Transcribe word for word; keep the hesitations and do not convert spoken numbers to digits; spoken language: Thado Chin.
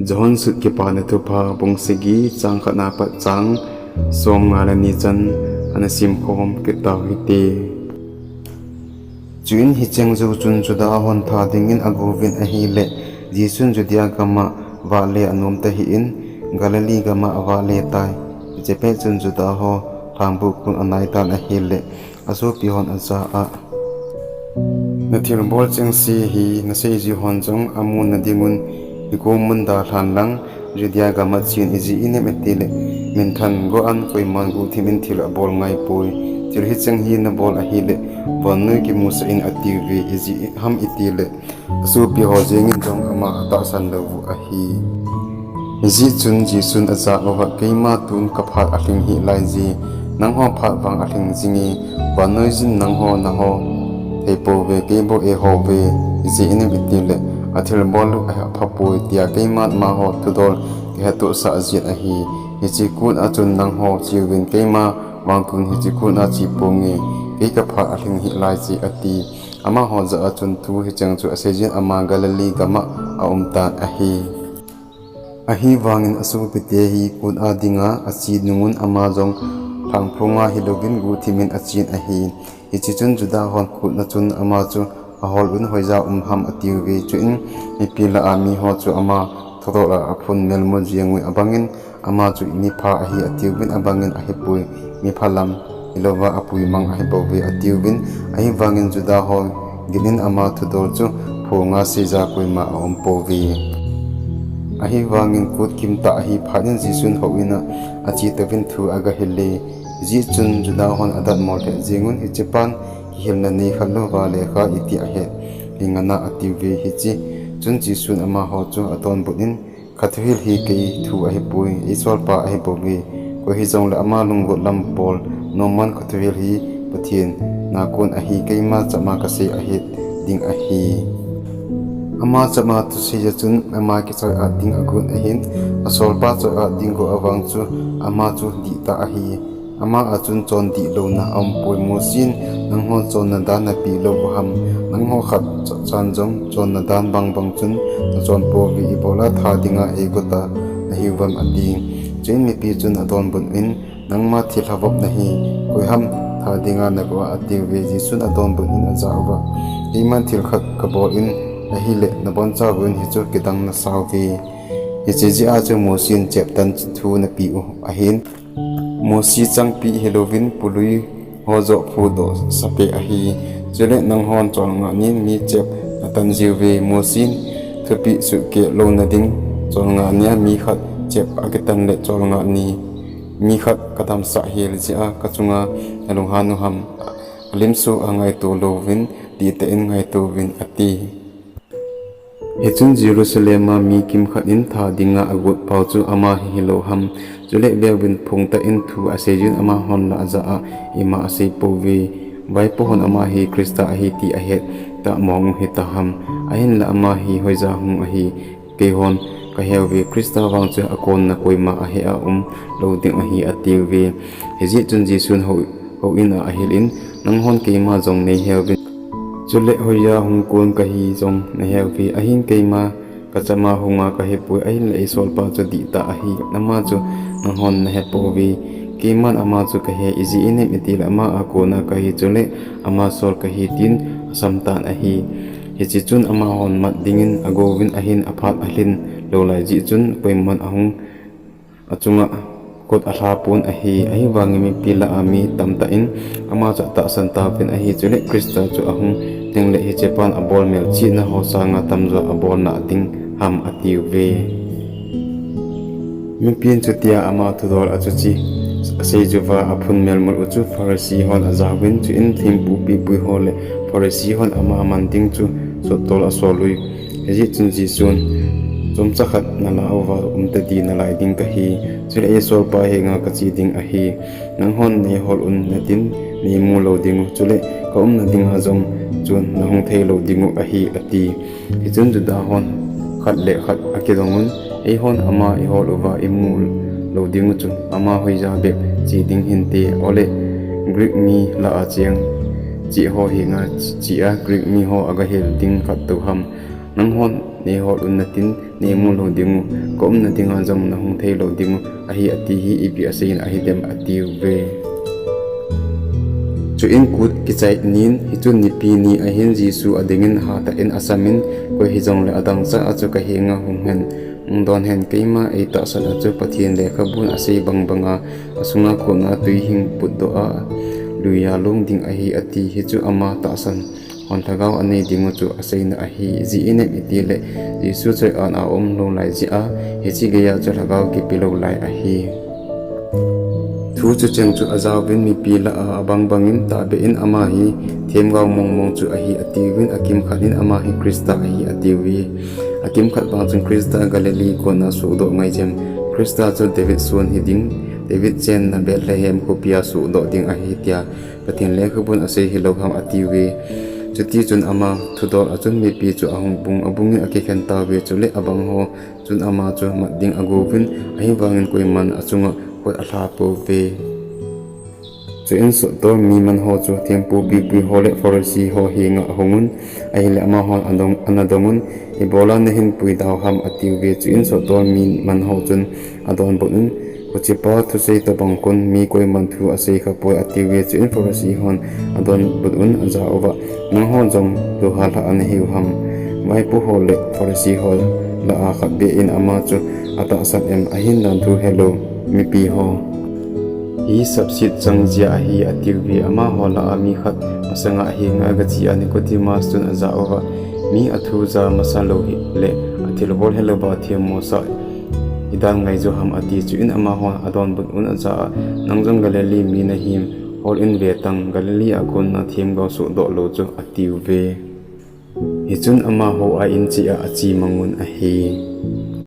John sut Kipana Thupha bung sagi chang khatna pat chang somnga le ni chan ana simkhom kit tau hite. Chuin hicheng jou chun Juda hon tha dingin agouvin ahile, Jesun Judea gama vahle anom tahih in, Galilee gama avahle tai. Hiche pet chun Juda ho lhangbuh kon anaitan ahile, asopi hon aja a, nathilbol chengse hi naseijui hon jong amu nadingun, hikom mun dalhan lang, Judea gama chen ijeh inem itile, minthan go an koiman guhthim in thil abol ngaipoi. Thil hicheng hi nabol ahile, vannoi kimusah in atiuve, ijeh ham itile, asopi ho jengin jong ama atahsan louvu ahi. Hijeh chun Jesun ajah uva, keima tun kaphat alhing hih laije, nangho phat vang alhing jinge, vannoi jin nangho naho theipouve, keibou eihouve, ijeh inem itile, athilbol u aphapoi, tia keiman amaho thudol kahetohsah jin ahi. Hiche kon a chun nangho cheuvin, keima vang tun hiche kon a cheponge, kei kaphat alhing hih laije, ati. Amaho jah a chun thu hicheng chu aseijin ama Galilee gama aumtan ahi. Ahivangin asopite hi kot a dinga ache nungun ama jong lhangphonga hilouvin guhthimin achen ahi. Hiche chun Juda hon kotna chun ama chu ahol un, hoija um ham atiuve. Chuin mipi lah a miho chu ama thudol a aphun melmu jengui abangin, ama chu mipha ahi atiuvin, abangin ahipui, mipha lam hilouva apuimang ahibouve atiuvin, ahivangin Juda ho ginin ama thudol chu phonga seija koima aumpouve. Ahivangin kot kimtah ahi phatnin Jesun houin a achetouvin thu agahile. Hijeh chun Juda hon adatmo lheh jengun, hichepan kihilna nei khat louva lekha iti ahet ding ana atiuve. Hiche chun Jesun amaho chu adonbut in, kathuhil hi kei thu ahipoi, eisolpa ahibouve. Koi hijongle ama lunggot lam bol nomman kathuhil hi Pathen nakon ahi, keima chama kasei ahet ding ahi. Ama chama thusei a chun ama kichoiat ding agon ahin, asolpa choiat ding go avang chu ama chu dihtah ahi. Ama a chun chondih louna aumpoi. Mosen nanghon chonna dan napeh lou uham? Nangho khatcha chan jong chonna dan bangbang chun nachon pouve, ibola tha dinga eigot a nahiuvem, ati. Chuin mipi chun adonbut in, nangma thilha vop nahi, koiham tha dinga nago a, atiuve. Jesun adonbut in ajah uva, keiman thil khat kabol in, ahile nabonchauvin hichu kidang nasauve. Hiche jeh a chu Mosen cheptan thu napeh u ahin, Mose changpi hilouvin pului ho joh phudoh sapeh ahi. Chule nanghon cholngah nin mi chep natan jiuve. Mosen thupeh suhkeh louna ding cholngah nia mi khat chep akitan le cholngah ni mi khat kadamsah hel jeh a kachunga nalunghan uham? Alimsou a ngaito louvin dihtah in ngaitouvin, ati. Hichun Jerusalem a mi kimkhat in tha dinga agot pau chu ama hi hilou ham? Chule veuvin, phongtah in thu aseijun amahon lah ajah a ima asei pouve. Vaipo hon ama hi Christa ahi ti ahet tah mong u hitaham? Ahinla ama hi hoija hung ahi, keihon kaheuve. Christa vang chu akonna koima ahe a um lou ding ahi, atiuve. Hijeh chun Jesun hou, houin a ahil in, nanghon keima jong neiheuvin, chule hoija hung kon kahi jong naheuve. Ahin keima kachama hunga kahipoi, ahinla eisolpa chu dihtah ahi, ama chu nanghon nahepouve. Keiman ama chu kahe, ijeh inem itile ama a kona kahi, chule ama sol kahi, tin asamtan ahi. Hiche chun amahon mat dingin agouvin, ahin aphat alhin lou lai jeh chun koiman ahung achunga kot alhapon ahi. Ahivangin mipi lah a mi tamtah in ama chu atahsan tauvin ahi. Chule Christa chu ahung tengle hichepan abol melchihna ho sanga tamjo abolna ding ham, atiuve. Mipin chutia ama thudol achuche aseijuva aphun melmul u chu Pharisee hon ajauvin, chuin thempu pipui ho le Pharisee hon ama man ding chu sottol asolui. Hijeh chun Jesun, chomcha khat nalah uva umtadi nalai ding kahi, chule eisolpa henga kache ding ahi. Nanghon neihol un, natin neimu lou dingu, chule kaumna dinga jong chun nahung thei lou dingu ahi, ati. Hichun Juda hon khat le khat akidongun, eihon ama ihol uva imu lou dingu chu, ama hoija bep che ding hinte, ole Greek mi lah a cheng cheh ho henga chea Greek miho agahil ding khat tou ham? Nanghon neihol un natin neimu lou dingu, kaumna dinga jong nahung thei lou dingu ahi, ati hi ipi aseina ahidem, atiuve. Chuin kut kichai nin, hichun nipi ni ahin Jesu adingin hatah in asamin, koi hijongle adangchah a chu kahenga hung hen, hung don hen, keima eitahsan a chu Pathen lekhabun asei bangbanga, asunga kona twi hing putdoh a, luiya long ding ahi, ati. Hichu ama tahsan hon lhagao anei dingu chu aseina ahi. Ijeh inem itile Jesu choi-at a aum lou lai jeh a, hiche geiya chu lhagao kipe lou lai ahi. Thu chucheng chu ajaovin mipi lah a abang bangin tahbeh in ama hi themgao mongmong chu ahi atiuvin, akimkhat in ama hi Christa ahi atiuve. Akimkhat vang chun Christa Galilee kona sohdoh ngai jem. Christa chu David son hiding, David chenna Bethlehem khopia sohdoh ding ahi tia Pathen lekhabun asei hilou ham atiuve. Chutichun ama thudol a chun mipi chu ahung bung abungin akikhen tauve, chule abangho chun ama chu mat ding agouvin, ahivangin koiman achunga khut alha pouve. Chuin sohdoh mi manho chu thempu pipuiho le Pharisaiho henga ahungun, ahile amahon adong, ana dongun, ibola nahin puidau ham atiuve. Chuin sohdoh mi manho chun adonbut un, hichepa thusei tobang khun mi koiman thu asei khapoi atiuve. Chuin Pharisai hon adonbut un ajah uva, nangho jong louhallhah a nahiu ham? Vaipoho le Pharisaiho lah a khatbeh in ama chu atahsan em, ahin danthu helou mipiho hi sapset chang jeh ahi atiuve. Amaho lah a mi khat masanga ahenga gache a Nicodemus chun ajah uva, mi athu ja masa lou hile athilbol helouva themmosah idan ngaijo ham ati. Chuin amahon adonbut un ajah a, nang jong Galilee mi nahim, hol in vetang, Galilee a kona themgao sohdoh lou chu atiuve. Hichun amaho a in cheh a ache mangun ahi.